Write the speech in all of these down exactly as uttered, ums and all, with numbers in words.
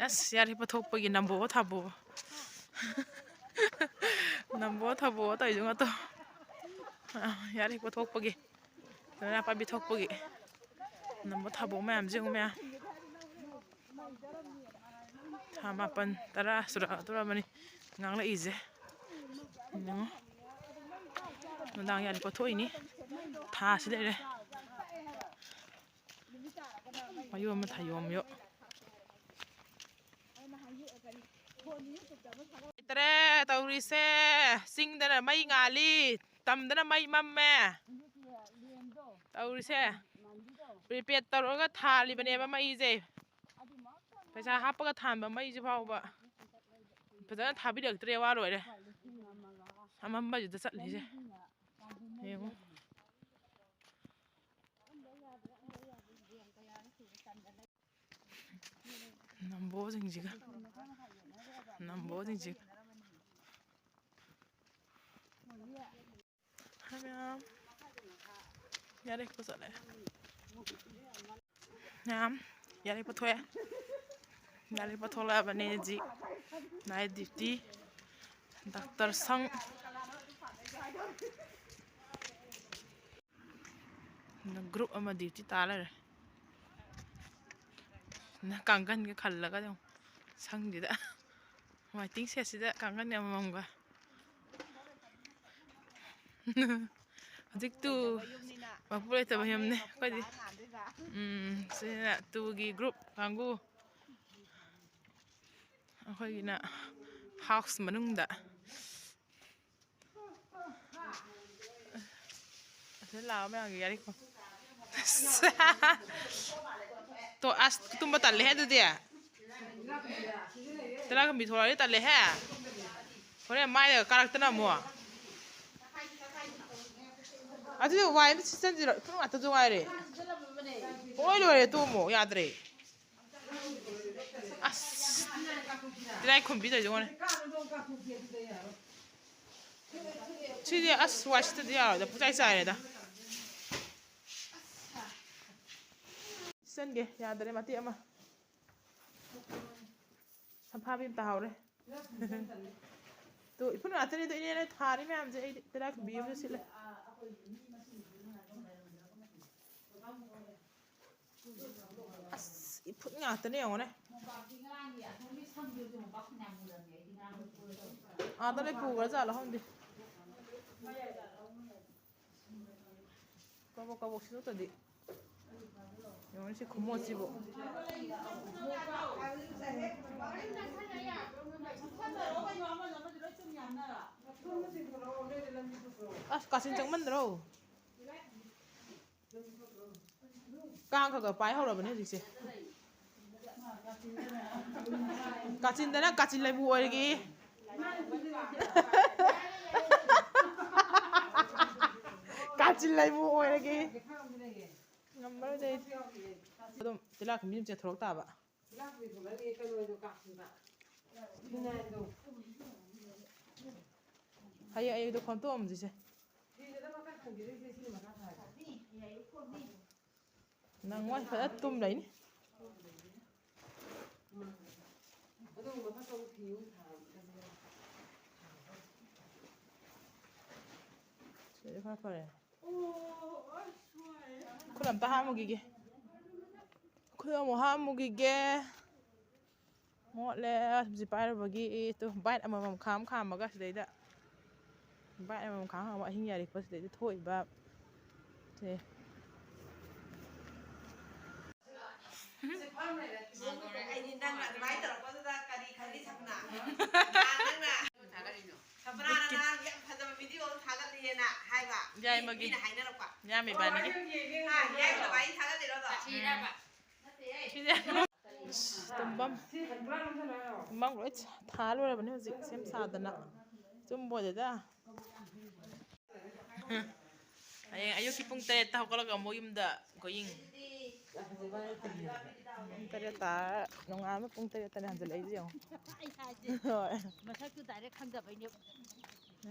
ꯑꯁ, ꯌꯥꯔꯤ ꯄꯣꯠꯊꯣꯛꯄꯒꯤ ꯅꯝꯕꯣ ꯊꯥꯕꯣ꯫ ꯅꯝꯕꯣ ꯊꯥꯕꯣ ꯇꯧꯔꯤꯁꯦ ꯉꯥꯛꯇ꯫ ꯑ, ꯌꯥꯔꯤ ꯄꯣꯠꯊꯣꯛꯄꯒꯤ꯫ ꯅꯅꯥ ꯄꯥꯝꯕꯤ ꯊꯣꯛꯄꯒꯤ꯫ ꯅꯝꯕꯣ ꯊꯥꯕꯣ ꯃꯌꯥꯝꯁꯦ ꯌꯦꯡꯉꯨ ꯃꯌꯥꯝ꯫ ꯊꯥ ꯃꯥꯄꯟ, ꯇꯔꯥ ꯁꯨꯔꯛꯑꯗꯣꯔꯕꯅꯤ ꯉꯥꯡꯂꯛꯏꯁꯦ꯫ ꯌꯦꯡꯉꯣ꯫ ꯅꯨꯡꯗꯥꯡ ꯌꯥꯔꯤ ꯄꯣꯠꯊꯣꯛꯏꯅꯤ꯫ ꯊꯥꯁꯤ ꯂꯩꯔꯦ꯫ ꯃꯌꯣꯝ ꯑꯃ ꯊꯥꯌꯣꯝ ꯌꯣ꯫ ꯂꯩꯇ꯭ꯔꯦ ꯇꯧꯔꯤꯁꯦ꯫ ꯆꯤꯡꯗꯅ ꯃꯩ ꯉꯥꯜꯂꯤ, ꯇꯝꯗꯅ ꯃꯩ ꯃꯝꯃꯦ꯫ ꯇꯧꯔꯤꯁꯦ꯫ ꯄ꯭ꯔꯤꯄꯦꯗ ꯇꯧꯔꯒ ꯊꯥꯜꯂꯤꯕꯅꯦꯕ ꯃꯩꯁꯦ꯫ ꯄꯩꯁꯥ ꯍꯥꯞꯄꯒ ꯊꯥꯟꯕ ꯃꯩꯁꯦ ꯐꯥꯎꯕ ꯐꯖꯅ ꯊꯥꯕꯤꯔꯛꯇ꯭ꯔꯦ, ꯋꯥ ꯂꯣꯏꯔꯦ꯫ ꯑꯃꯝꯕꯁꯤꯗ ꯆꯠꯂꯤꯁꯦ꯫ ꯌꯦꯡꯉꯨ꯫ ꯅꯝꯕꯣꯁꯤꯡꯁꯤꯒ꯫ ꯅꯝꯕꯣꯁꯤꯡꯁꯤꯒ꯫ ꯍꯥꯏ ꯃꯌꯥꯝ꯫ ꯌꯥꯔꯦ, ꯀꯣ ꯆꯠꯂꯦ꯫ ꯃꯌꯥꯝ, ꯌꯥꯔꯦ, ꯄꯨꯊꯣꯛꯑꯦ꯫ ꯌꯥꯔꯦ, ꯄꯨꯊꯣꯛꯂꯛꯑꯕꯅꯦ ꯍꯧꯖꯤꯛ꯫ Night duty꯫ ꯗꯥꯛꯇꯔ ꯁꯪ꯫ ꯒ꯭ꯔꯨꯞ ꯑꯃ ꯗ꯭ꯌꯨꯇꯤ ꯇꯥ ꯂꯩꯔꯦ꯫ ꯅ ꯀꯥꯡꯒꯟꯒ ꯈꯜꯂꯒ ꯌꯦꯡꯉꯨ꯫ ꯁꯪꯁꯤꯗ꯫ Waiting shed ꯁꯤꯗ ꯀꯥꯡꯒꯟ ꯑꯃꯃꯝꯒ꯫ ꯍꯧꯖꯤꯛ ꯇꯨ ꯃꯄꯨ ꯂꯩꯇꯕ ꯌꯨꯝꯅꯤ ꯑꯩꯈꯣꯏꯗꯤ꯫ ꯎꯝ, ꯁꯤꯅ ꯇꯨꯒꯤ ꯒ꯭ꯔꯨꯞ ꯀꯥꯡꯕꯨ꯫ ꯑꯩꯈꯣꯏꯒꯤꯅ ꯍꯥꯎꯁ ꯃꯅꯨꯡꯗ꯫ ꯑꯁꯤꯗ ꯂꯥꯛꯑꯣ ꯃꯌꯥꯝꯒꯤ ꯌꯥꯔꯤꯈꯣ꯫ ꯇꯣ ꯑꯁ ꯇꯨꯝꯕ ꯇꯜꯂꯦꯍꯦ ꯑꯗꯨꯗꯤ꯫ ꯇꯤꯂꯥꯏꯈꯨꯝꯕꯤ ꯊꯣꯛꯂꯛꯑꯗꯤ ꯇꯜꯂꯦꯍꯦ꯫ ꯍꯣꯔꯦꯟ ꯃꯥꯏꯗ ꯀꯥꯔꯛꯇꯅ ꯑꯃꯨꯛ꯫ ꯑꯗꯨꯗꯤ ꯋꯥꯏ ꯑꯝꯇ ꯁꯤꯠꯆꯟꯁꯤꯔꯣ? ꯏꯐꯨꯟ ꯉꯥꯛꯇꯁꯨ ꯉꯥꯏꯔꯦ꯫ ꯄꯨꯡꯂꯣꯏ ꯂꯣꯏꯔꯦ ꯇꯨ ꯑꯃꯨꯛ ꯌꯥꯗ꯭ꯔꯦ꯫ ꯑꯁ꯫ ꯇꯤꯂꯥꯏꯈꯨꯝꯕꯤ ꯇꯧꯔꯤꯁꯦ ꯌꯦꯡꯉꯣꯅꯦ꯫ ꯁꯤꯗꯤ ꯑꯁ ꯋꯥꯏ ꯁꯤꯠꯇꯗꯤ ꯌꯥꯔꯣꯏꯗ, ꯄꯨꯡꯆꯥꯏ ꯆꯥꯏꯔꯦꯗ꯫ ꯁꯤꯠꯆꯟꯒꯦ, ꯌꯥꯗꯔꯦ ꯃꯇꯦꯛ ꯑꯃ꯫ ꯑꯐꯥꯕꯤ ꯑꯃ ꯇꯥꯍꯧꯔꯦ꯫ ꯇꯨ ꯏꯐꯨꯠ ꯉꯥꯛꯇꯅꯤꯗꯣ ꯏꯅꯦꯅ ꯊꯥꯔꯤ ꯃꯌꯥꯝꯁꯦ꯫ ꯑꯩꯗꯤ ꯇꯤꯜꯍꯥ ꯈꯨꯝꯕꯤ ꯑꯃꯁꯨ ꯁꯤꯠꯂꯦ꯫ ꯑꯁ, ꯏꯐꯨꯠ ꯉꯥꯛꯇꯅꯦ ꯌꯦꯡꯉꯣꯅꯦ꯫ ꯑꯥꯗ ꯂꯣꯏ ꯄꯨꯈ꯭ꯔꯖꯥꯠꯂꯣ ꯈꯪꯗꯦ꯫ ꯀꯕꯣꯛ ꯀꯕꯣꯛ ꯁꯤꯗꯣꯛꯇꯗꯤ꯫ ꯌꯦꯡꯉꯨꯅꯦ ꯁꯤ ꯈꯨꯃꯣꯠꯁꯤꯕꯨ꯫ ꯑꯁ, ꯀꯥꯆꯤꯟ ꯆꯪꯃꯟꯗ꯭ꯔꯣ? ꯀꯥꯡ ꯈꯔ ꯈꯔ ꯄꯥꯏ ꯍꯧꯔꯕꯅꯦ ꯍꯧꯖꯤꯛꯁꯦ꯫ ꯀꯥꯆꯤꯟꯗꯅ ꯀꯥꯆꯤꯟ ꯂꯩꯕꯨ ꯑꯣꯏꯔꯒꯦ꯫ ꯀꯥꯆꯤꯟ ꯂꯩꯕꯨ ꯑꯣꯏꯔꯒꯦ꯫ ꯉꯝꯃꯔꯣꯏꯗ ꯑꯩꯗꯤ꯫ ꯑꯗꯨꯝ ꯇꯤꯜꯍꯥ ꯈꯨꯝꯕꯤ ꯑꯗꯨꯝ ꯆꯦꯟꯊꯣꯔꯛ ꯇꯥꯕ꯫ ꯆꯤꯂꯥꯛꯄꯨꯗꯤ ꯊꯣꯛꯂꯛꯅꯤ, ꯀꯩꯅꯣꯗꯣ ꯀꯥꯞꯁꯤꯟꯕ꯫ ꯐꯤꯅꯥꯏꯜꯗꯣ꯫ ꯍꯌꯦꯡ ꯑꯌꯨꯛꯇ ꯈꯣꯝꯇꯣꯛꯑꯝꯁꯤꯁꯦ꯫ ꯐꯤꯗꯨꯅ ꯃꯈꯥ ꯊꯝꯈꯤꯗꯣꯏꯁꯦ, ꯁꯤꯅ ꯃꯈꯥ ꯊꯥꯔꯦ꯫ ꯅꯪꯉꯣꯏ, ꯐꯖꯅ ꯇꯨꯝ ꯂꯩꯅꯤ꯫ ꯎꯝ꯫ ꯑꯗꯨꯒ ꯃꯊꯛꯇ ꯑꯃꯨꯛ ꯐꯤ ꯑꯃꯨꯛ ꯊꯥꯔꯒ꯫ ꯁꯤꯗꯤ ꯈꯔ ꯐꯔꯦ꯫ ꯈꯨꯠ ꯑꯝꯇ ꯍꯥꯝꯃꯨꯈꯤꯒꯦ꯫ ꯈꯨꯠ ꯑꯃꯨꯛ ꯍꯥꯝꯃꯨꯈꯤꯒꯦ꯫ ꯃꯣꯠꯂꯦ꯫ ꯍꯧꯖꯤꯛ ꯄꯥꯏꯔꯨꯕꯒꯤ ꯇꯨ ꯕꯥꯏꯠ ꯑꯃꯃꯝ ꯈꯥꯝ ꯈꯥꯝꯃꯒ ꯁꯤꯗꯩꯗ ꯕꯥꯏꯠ ꯑꯃꯃꯝ ꯈꯥꯝ ꯈꯥꯝꯃꯒ ꯑꯍꯤꯡ ꯌꯥꯔꯦꯛꯄ ꯁꯤꯗꯩꯗ ꯊꯣꯛꯏꯕ꯫ ꯁꯦ꯫ ꯑꯩꯗꯤ ꯅꯪꯅ ꯑꯗꯨꯃꯥꯏꯅ ꯇꯧꯔꯛꯄꯗꯨꯗ ꯀꯔꯤ ꯈꯜꯂꯤ ꯁꯞꯅꯥ? ꯅꯪꯅ ꯁꯞꯅꯥꯅ ꯉꯔꯥꯡ ꯌꯥꯝ ꯐꯖꯕ ꯚꯤꯗꯤꯑꯣ ꯑꯃ ꯊꯥꯒꯠꯂꯤꯑꯅ ꯍꯥꯏꯕ꯫ ꯌꯥꯏꯃꯒꯤ꯫ ꯃꯤꯅ ꯍꯥꯏꯅꯔꯛꯄ꯫ ꯌꯥꯏꯃ ꯏꯕꯥꯅꯤꯒꯤ꯫ ꯍꯥ, ꯌꯥꯏꯃ ꯏꯕꯥꯅꯤ ꯊꯥꯒꯠꯂꯤꯔꯣ ꯑꯗꯣ? ꯁꯤꯔꯕ? ꯅꯠꯇꯦꯍꯦ꯫ ꯁꯤꯁꯦ꯫ ꯑꯁ, ꯇꯨꯝꯐꯝ꯫ ꯇꯨꯝꯐꯝ ꯂꯣꯏ ꯊꯥ ꯂꯣꯏꯔꯕꯅꯦ ꯍꯧꯖꯤꯛ ꯁꯦꯝ ꯁꯥꯗꯅ꯫ ꯆꯨꯝꯕ ꯑꯣꯏꯗꯦꯗ꯫ ꯍꯌꯦꯡ ꯑꯌꯨꯛꯀꯤ ꯄꯨꯡ ꯇꯔꯦꯠꯇ ꯍꯧꯒꯠꯂꯒ ꯑꯃꯨꯛ ꯌꯨꯝꯗ ꯑꯩꯈꯣꯏ ꯌꯦꯡꯉꯤ꯫ ꯄꯨꯡ ꯇꯔꯦꯠ ꯇꯥꯔ ꯅꯣꯡꯉꯥꯟꯕ ꯄꯨꯡ ꯇꯔꯦꯠꯇꯅꯦ ꯍꯟꯖꯤꯜꯂꯛꯏꯁꯦ ꯌꯦꯡꯉꯣ꯫ ꯑꯩ ꯍꯥꯏꯁꯦ ꯍꯣꯏ꯫ ꯃꯁꯛꯇꯨ direct ꯈꯪꯗꯕꯩꯅꯦ꯫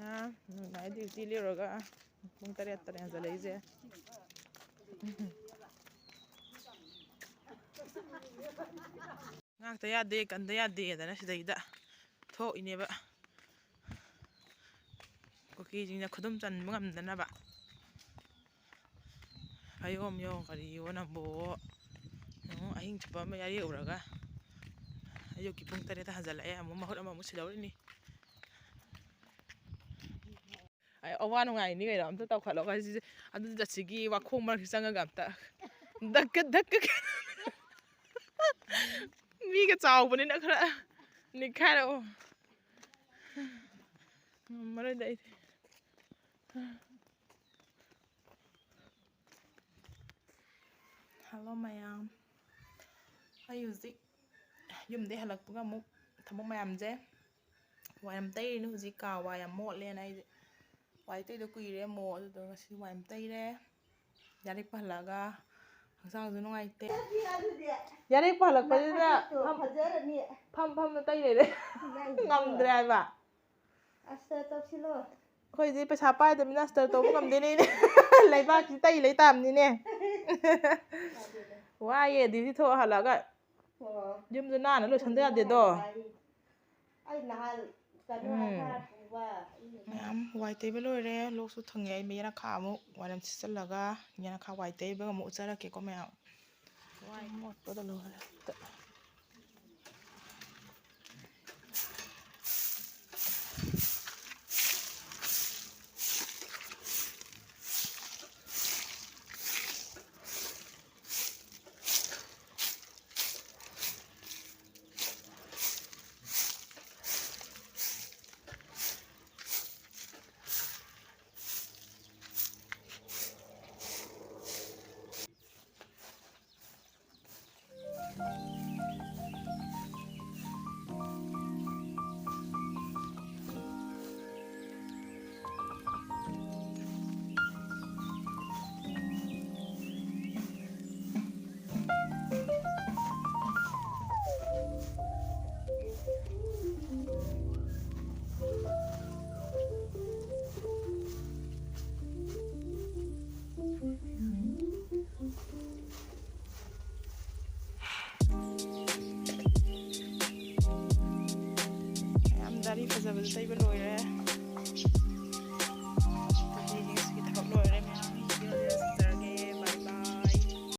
ꯑ, ꯅꯨꯡꯗꯥꯡ duty ꯂꯦꯞꯄꯨꯔꯒ ꯄꯨꯡ ꯇꯔꯦꯠꯇꯅꯦ ꯍꯟꯖꯤꯜꯂꯛꯏꯁꯦ꯫ ꯂꯥꯛꯇ ꯌꯥꯗꯦ, ꯀꯟꯗ ꯌꯥꯗꯦꯗꯅ ꯁꯤꯗꯩꯗ ꯊꯣꯛꯏꯅꯦꯕ꯫ ꯀꯨꯀꯤꯁꯤꯡꯅ ꯈꯨꯗꯨꯝ ꯆꯟꯕ ꯉꯝꯗꯅꯕ꯫ ꯐꯌꯣꯝ ꯌꯣ ꯀꯔꯤꯌꯣ ꯅꯪꯕꯣ꯫ ꯎꯝ, ꯑꯍꯤꯡ ꯆꯨꯞꯄ ꯑꯃ ꯌꯥꯔꯦꯎꯔꯒ ꯑꯌꯨꯛꯀꯤ ꯄꯨꯡ ꯇꯔꯦꯠꯇ ꯍꯟꯖꯜꯂꯛꯑꯦ꯫ ꯑꯃꯨꯛ ꯃꯍꯨꯠ ꯑꯃꯃꯨꯛ ꯁꯤꯜꯍꯧꯔꯤꯅꯤ꯫ ꯑꯩ ꯑꯋꯥ ꯅꯨꯡꯉꯥꯏꯅꯤ ꯀꯩꯅꯣ꯫ ꯑꯝꯇ ꯇꯧꯈꯠꯂꯣ꯫ ꯑꯁꯤꯁꯦ ꯑꯗꯨ ꯆꯠꯁꯤꯒꯤ ꯋꯥꯈꯣꯡ ꯃꯔꯛꯁꯤ ꯆꯪꯉꯒ ꯑꯝꯇ ꯗꯛꯀ ꯗꯛꯀ꯫ ꯃꯤꯒ ꯆꯥꯎꯕꯅꯤꯅ ꯈꯔ ꯅꯤꯛꯈꯥꯏꯔꯛꯑꯣ꯫ ꯉꯝꯃꯔꯣꯏꯗ ꯑꯩꯗꯤ꯫ ꯍꯜꯂꯣ ꯃꯌꯥꯝ, ꯑꯩ ꯍꯧꯖꯤꯛ ꯌꯨꯝꯗꯩ ꯍꯜꯂꯛꯄꯒ ꯑꯃꯨꯛ ꯊꯕꯛ ꯃꯌꯥꯝꯁꯦ ꯋꯥꯏ ꯌꯥꯝ ꯇꯩꯔꯤꯅꯤ꯫ ꯍꯧꯖꯤꯛ ꯀꯥ ꯋꯥꯏ ꯌꯥꯝ ꯃꯣꯠꯂꯦꯅ ꯑꯩꯁꯦ ꯋꯥꯏ ꯇꯩꯗ ꯀꯨꯏꯔꯦ ꯑꯃꯨꯛ꯫ ꯑꯗꯨꯗꯣ ꯉꯁꯤ ꯋꯥꯏ ꯌꯥꯝ ꯇꯩꯔꯦ꯫ ꯌꯥꯔꯦꯛꯄ ꯍꯜꯂꯛꯑꯒ ꯍꯛꯆꯥꯡꯁꯨ ꯅꯨꯡꯉꯥꯏꯇꯦ꯫ ꯌꯥꯔꯦꯛꯄ ꯍꯜꯂꯛꯄꯁꯤꯗ ꯐꯝ-, ꯐꯖꯔꯅꯤ꯫ ꯐꯝ ꯐꯝꯅ ꯇꯩ ꯂꯩꯔꯦ꯫ ꯅꯪꯒꯤꯗꯣ꯫ ꯉꯝꯗ꯭ꯔꯦ ꯍꯥꯏꯕ꯫ ꯑꯁꯇꯔ ꯇꯧꯁꯤꯜꯂꯣ꯫ ꯑꯩꯈꯣꯏꯗꯤ ꯄꯩꯁꯥ ꯄꯥꯏꯗꯕꯅꯤꯅ ꯑꯁꯇꯔ ꯇꯧꯕ ꯉꯝꯗꯦꯅꯦ ꯏꯅꯦ꯫ ꯂꯩꯕꯥꯛꯁꯤ ꯇꯩ ꯂꯩ ꯇꯥꯕꯅꯤꯅꯦ꯫ ꯋꯥꯏꯌꯦ ꯗ꯭ꯌꯨꯇꯤ ꯊꯣꯛꯑ ꯍꯜꯂꯛꯑꯒ꯫ ꯑꯣ꯫ ꯌꯨꯝꯁꯨ ꯅꯥꯟꯅ ꯂꯣꯏꯁꯟꯗ ꯌꯥꯗꯦꯗꯣ꯫ ꯑꯩ ꯅꯍꯥꯟ ꯀꯩꯅꯣ ꯎꯝ꯫ ꯈꯔ ꯄꯨꯕ꯫ ꯃꯌꯥꯝ ꯋꯥꯏ ꯇꯩꯕ ꯂꯣꯏꯔꯦ꯫ ꯂꯣꯛꯁꯨ ꯊꯨꯡꯉꯦ꯫ ꯑꯩ ꯌꯦꯅꯈꯥ ꯑꯃꯨꯛ ꯋꯥꯏꯔꯝ ꯁꯤꯠꯆꯜꯂꯒ ꯌꯦꯅꯈꯥ ꯋꯥꯏ ꯇꯩꯕꯒ ꯑꯃꯨꯛ ꯎꯠꯆꯔꯛꯀꯦꯀꯣ ꯃꯌꯥꯝ꯫ ꯋꯥꯏ ꯃꯣꯠꯄꯗ ꯂꯣꯏꯔꯦ ꯍꯦꯛꯇ꯫ ꯐꯖꯕꯁꯨ ꯇꯩꯕ ꯂꯣꯏꯔꯦ꯫